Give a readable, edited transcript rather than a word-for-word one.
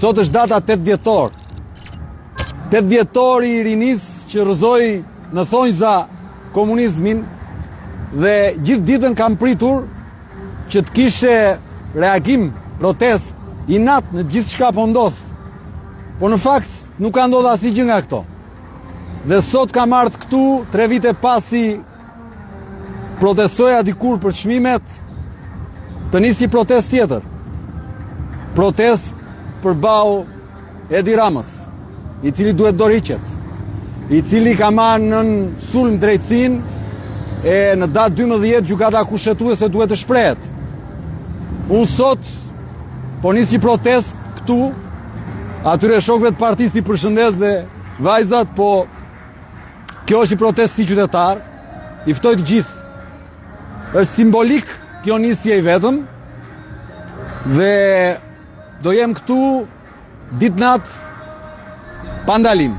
Sot është data 8 dhjetor. 8 dhjetori i rinisë që rrëzoi në thonjza komunizmin dhe gjithë ditën kam pritur që të kishte reagim, protestë, inat në gjithçka po ndodh. Po në fakt nuk ka ndodhur asnjë gjë nga këto. Dhe sot kam ardhur këtu 3 vite pasi protestoja dikur për çmimet, të nis një protestë tjetër. Protestë përballë Edi Ramës, i cili duhet dorëhiqet, i cili ka marrë nën sulm drejtësinë e në datë 12 gjykata kushtetuese duhet të shprehet. Unë sot po nis një protestë këtu, atyre shokëve të partisë i përshëndes dhe vajzat, po Kjo është një protestë si qytetar, i ftoj të gjithë. Është simbolik kjo nisje i vetëm dhe do jem këtu ditë natë pa ndalim.